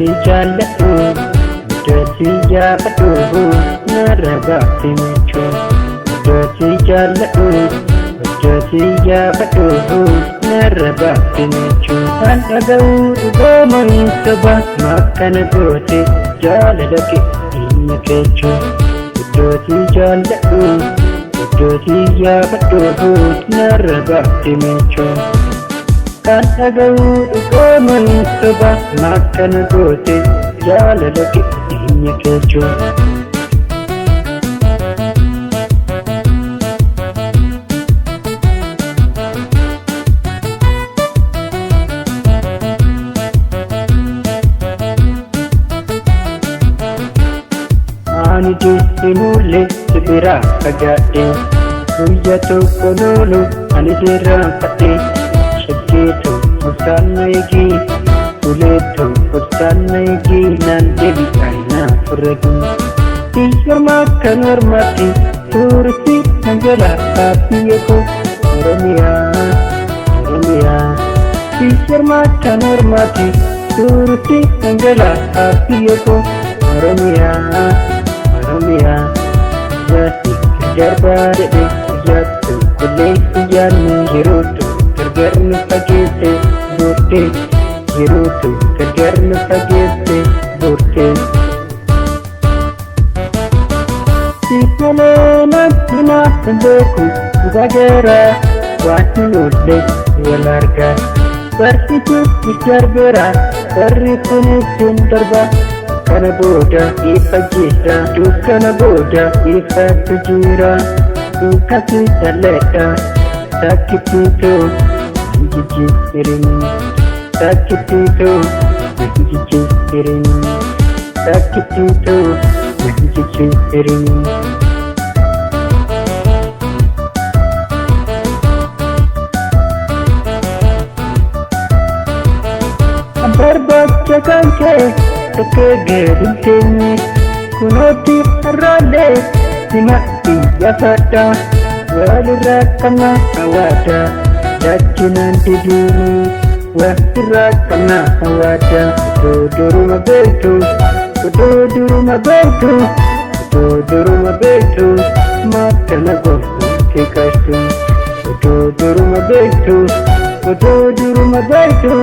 Iddootti jaalladhu, iddootti jaafadhu, narra baafte michuu. Iddootti jaalladhu, iddootti jaafadhu, narra baafte michuu. Kan dhaga'u dhugooma hin soba, makkana goote jaalala kee dhinya keechuu. Iddootti jaalladhu, iddootti jaafadhu, narra baafte michuu. Kan dhaga'u dhugooma hin soba, makkana goote jaalala kee dhinya keechuu. Ani deessinuullee si biraa fagaadhe, guyya tokko loolu ani sirraanfadhe. Shaggeetu obsaan na eegi, uleetu obsaan na eegi, naan deebi'aa naa furragi. Biyyoorma kan ormaatti tuuristi dhangala'aa biyya koo Oromiyaa, Oromiyaa. Biyyoorma kan ormaatti tuuristi dhangala'aa biyya koo Oromiyaa, Oromiyaa. Jaati gargaar jedhe jaattu kullee yaadni yerootu gargar nu fageesse booddee, yerootu gargar nu fageesse booddee. Simalee namni naaf hin beeku dhugaa jara waan hin oolle wal argaa. Barsiisuuf darbeera, barri kunis hin darba. Kana booda ifa jira, dukkana booda ifatu jira. Dukkasi dhalladha, takkittiitoo jijjiirin, takkittiitoo jijjiirin, takkittiitoo jijjiirin. Barbaacha kan ka'e tokko gadi hin teenye, kunootti har'aallee sima iyyaafadha. Walirraa qabna hawaadha, lachinaan didiini. Walirraa qabna hawaadha, otoo duruma beektu, otoo duruma beektu, otoo duruma beektu, makkana gooftuu qashtu. Otoo duruma beektu, otoo duruma beektu,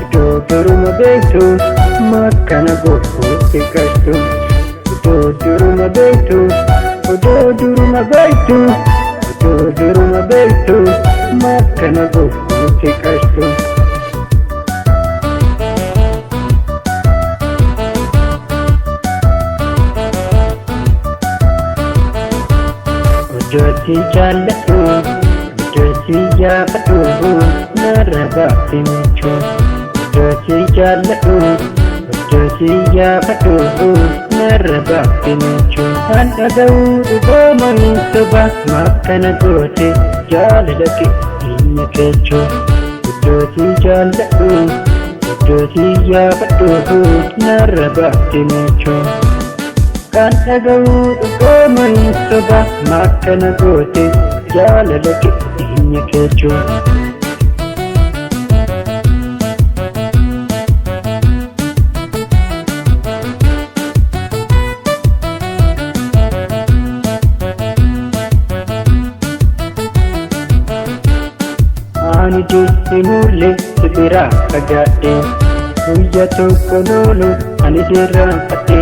otoo duruma beektu, makkana gooftuu qashtu. Otoo duruma beektu, otoo duruma beektu, otoo duruma beektu, makkana gooftuu qashtu. Iddootti jaalladhu, iddootti jaafadhu, narra baafte michuu. Iddootti jaalladhu, iddootti jaafadhu, narra baafte michuu. Kan dhaga'u dhugooma hin soba, makkana goote jaalala kee dhinya keechuu. Iddootti jaalladhu, iddootti jaafadhu, narra baafte michuu. Kan dhaga'u dhugooma hin soba, makkana goote jaalala kee dhinya keechuu. Ani deessinuullee si biraa fagaadhe, guyya tokko loolu ani sirraanfadhe.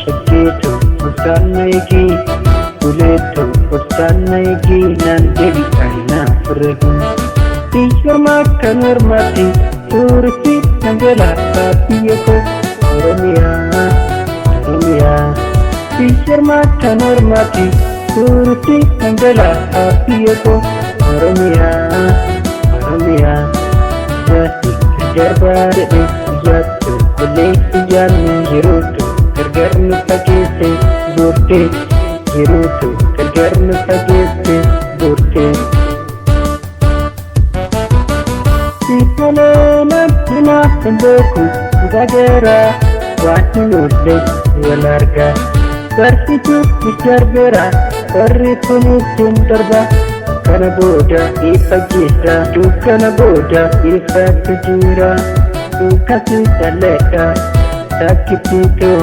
Shaggeetu obsaan na eegi, uleetu obsaan na eegi, naan deebi'aa naa furragi. Biyyoorma kan ormaatti tuuristi dhangala'aa biyya koo Oromiyaa, Oromiyaa. Biyyoorma kan ormaatti tuuristi dhangala'aa biyya koo Oromiyaa, Oromiyaa. Jaati gargaar jedhe jaattu kullee yaadni yerootu gargar nu fageesse booddee, yerootu gargar nu fageesse booddee. Simalee namni naaf hin beeku dhugaa jara waan hin oolle wal argaa. Barsiisuuf darbeera, barri kunis hin darba. Kana booda ifa jira, dukkana booda ifatu jira. Dukkasi dhalladha, Takkittiitoo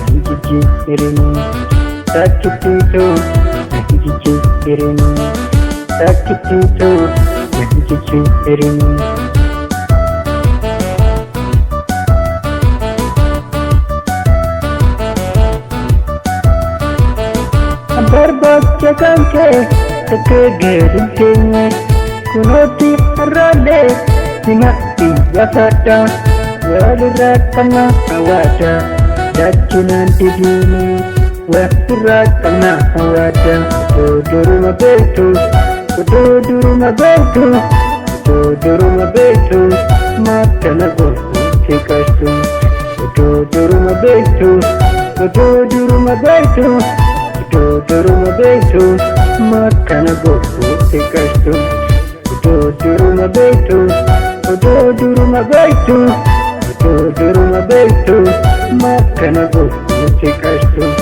hin jijjiirini. Takkittiitoo hin jijjiirini. Takkittiitoo hin jijjiirini. Barbaacha kan kee takka gadi hin teenye kunootti har'aallee sima xiyyaafadha. Walirraa qabna hawaasa dachinaan didiini. Walirraa qabna hawaasa otoo duruma beektu, otoo duruma beektu, otoo duruma beektu maakana gootu qashtu. Otoo duruma beektu, otoo duruma beektu, otoo duruma beektu maakana gootu qashtu. Otoo duruma beektu, otoo duruma beektu, otoo duruma beektu maakana gootu qashtu.